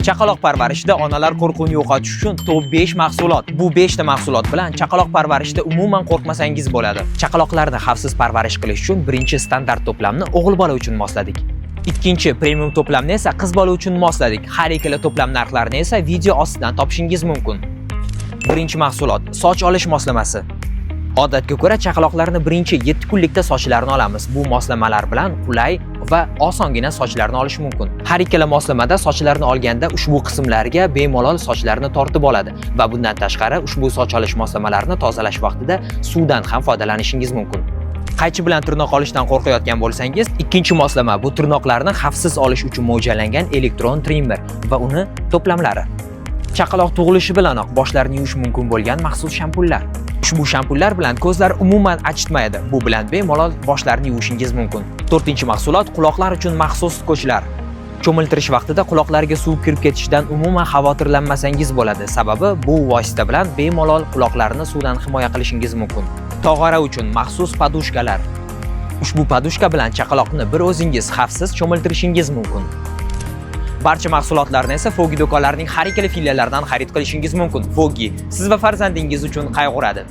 Chaqaloq parvarishida onalar qo'rquvni yo'qotish uchun top 5 mahsulot. Bu 5 ta mahsulot bilan chaqaloq parvarishida umuman qo'rqmasangiz bo'ladi. Chaqaloqlarni xavfsiz parvarish qilish uchun birinchi standart to'plamni o'g'il bola uchun mosladik. Ikkinchi premium to'plamni esa qiz bola uchun mosladik. Har ikkala to'plam narxlarini esa video ostidan topishingiz mumkin. Birinchi mahsulot: soch olish moslamasi. Odatga ko'ra, chaqaloqlarni birinchi 7 kunlikda sochlarini olamiz. Bu moslamalar bilan qulay va osongina sochlarni olish mumkin. Har ikkala moslamada sochlarni olganda ushbu qismlarga bemalol sochlarni tortib oladi va bundan tashqari ushbu soch olish moslamalarini tozalash vaqtida suvdan ham foydalanishingiz mumkin. Qaychi bilan tirnoq olishdan qo'rqayotgan bo'lsangiz, ikkinchi moslama bu tirnoqlarni xavfsiz olish uchun mo'ljallangan elektron trimmer va uni to'plamlari. Chaqaloq tug'ilishi bilanoq boshlarini yuvish mumkin bo'lgan maxsus shampunlar. Ushbu shampunlar bilan ko'zlar umuman achitmaydi. Bu bilan bemalol boshlarni yuvishingiz mumkin. To'rtinchi mahsulot: quloqlar uchun maxsus skochlar. Cho'miltirish vaqtida quloqlarga suv kirib ketishidan umuman xavotirlanmasangiz bo'ladi. Sababi bu vosita bilan bemalol quloqlarni suvdan himoya qilishingiz mumkin. Tog'ora uchun maxsus подушка lar. Ushbu подушка bilan chaqaloqni bir o'zingiz xavfsiz cho'miltirishingiz mumkin. Barcha mahsulotlarni esa Fogi do'konlarining har ikkala filiallaridan xarid qilishingiz mumkin. Fogi siz va farzandingiz uchun qayg'uradi.